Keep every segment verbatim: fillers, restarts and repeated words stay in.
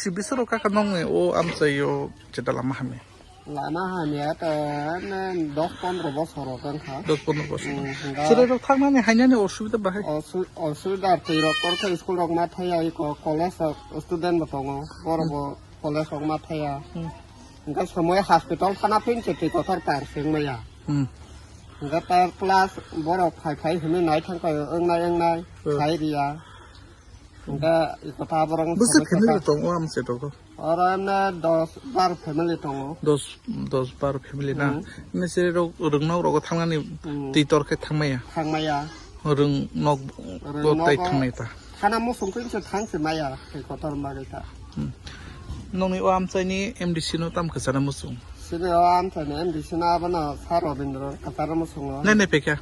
Si bisoro kaka nongni o amchaio cheta lama hamya. Lama hamya ta na dos pondro bosor rok wngkha. Dos pondro bosor. Hmm, hingga. Chwrairok thangnani hainani osubida bahai? Osu-, osubida twi rok korkha school rok ma thaya iko college rok student bo tongo. Borok bo college rok ma thaya. Hmm. Hingga somoi hospital thana phin se twi kotor tar seng maya. Hmm. Hingga tar plus borok phai phai hwnwi nai thang paio wngnai wngnai Hmm. khai riya. Hingga iko ta borok Bwswk somoi family kaka tongo amchairok? Oro emne dos bar family tongo. Dos, dos bar family na? Hmm. Emne se rok rwngnok rogo thangnani Hmm. twi tor khe thangmaya? Thangmaya. Rwngnok Rwngnok bo tai o thangmaya ta? Thana muchung khe se thang se maya, tei kotor bagwi ta. Hmm. Nongni o amchaini M D C no tam kwchana muchung? Sini o amchaini M D C no abono Sir Robindro kwchana muchungo. Nai nai pekha?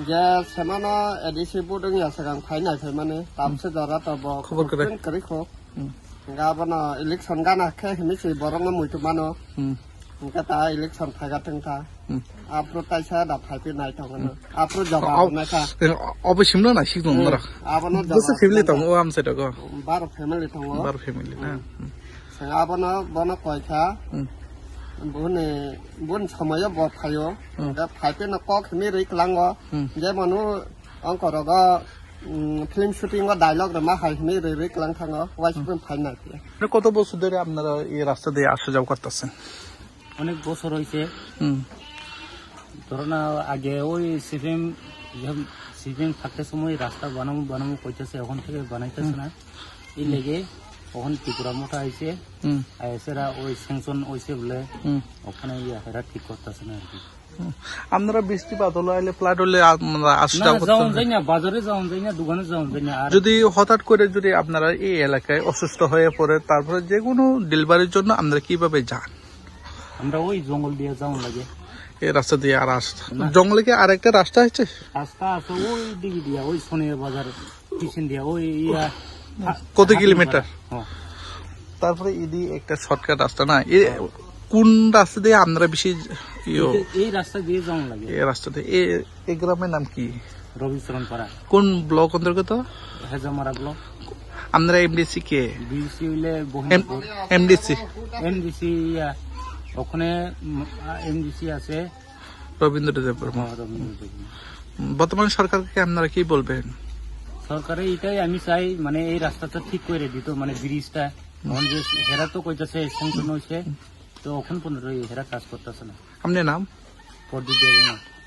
Je semano A D C vote wngya swkang phai nai phaimani, tamse jora to bo Khobor kwrwi. Complaint kwrwi kho. Hmm. Hingke abono election gana khe hinwi se borokno muitu mano. Hmm. Hingke ta election phaiga tongkha. Hmm. Aphuru taisa da phaipi nai tongkha no. Aphuru jawab Ob-, naikha. Obo simno naisik tong Hmm. norok. Abono Bwswk jawab family naikha. Tongo o amchairok o? Baro family tongo. Baro family na? Hmm. Hmm. Seng abono bono koikha. Hmm. Boni, boni somoyo bo phaio. Hmm. Hingke phaipi no kok hinwi rwi klango. Hmm. Je manu Ongkorogo, mm, film shooting o dialogue rwma hai hinwi rwi rwi kwlang thango, waisukmung Hmm. phai nai phiya. মানে কত বছর ধরে আপনারা এই রাস্তা দিয়ে আসা যাওয়া করতেছেন? অনেক বছর হইছে। হুম। ধরো না, আগে ওই সিপিএম, যখন সিপিএম থাকতে সময় রাস্তা বানাবো বানাবো কইতেছে, এখন থেকে বানাইতেছে হুম। না। এই হুম। লেগে এখন ত্রিপুরা মোটা আইছে, হুম। আইসেরা ওই স্যাংশন হইছে বলে হুম। ওখানে ইয়া হেরা ঠিক করতেছে না আর কি। হুম। আপনারা বৃষ্টিপাত হলো, আইলে ফ্লাড হলে আপনারা আসা না, যাওয়া করতে যাওন হবে? যায় না, বাজারে যাওন যায় না, দোকানে যাওন যায় না। আর যদি হঠাৎ করে যদি আপনারা এই এলাকায় অসুস্থ হয়ে পড়ে, তারপরে যে কোনো ডেলিভারির জন্য আপনারা কিভাবে যান? আমরা ওই জঙ্গল দিয়ে যাওন লাগে। এই রাস্তা দিয়ে আর আসতে না। জঙ্গলে কি আর একটা রাস্তা আছে? রাস্তা আছে ওই দিকে দিয়া, ওই সোনিয়া বাজার পিছন দিয়া, ওই ইয়া, কত হা-, কিলোমিটার? হ্যাঁ। তারপরে এদি একটা শর্টকাট রাস্তা না? এ হ্যাঁ। কোন রাস্তা দিয়ে আপনারা বেশি ইয়ো? এই, এই রাস্তা দিয়ে যাওন লাগে। এই রাস্তা দিয়ে। এ, এই গ্রামের নাম কি? রবিচরণ পাড়া। কোন ব্লক অন্তর্গত? হেজামারা ব্লক। আপনারা এমডিসি কে? ডিসি হইলে এম-, বহিনপুর। এমডিসি? এমডিসি ইয়া, ওখানে, উম, আ, এমডিসি আছে। রবীন্দ্র দেববর্মা। হ্যাঁ, রবীন্দ্র দেববর্মা। উম, বর্তমান সরকারকে আপনারা কি বলবেন? সরকারে এটাই আমি চাই, মানে, এই রাস্তাটা ঠিক করে দিত, মানে, ব্রিজটা। হুম। এখন যে হেরা তো কইতাছে স্যাংশন হইছে, তো এখন পর্যন্ত এই হেরা কাজ করতেছে না। আপনার নাম? প্রদীপ দেববর্মা।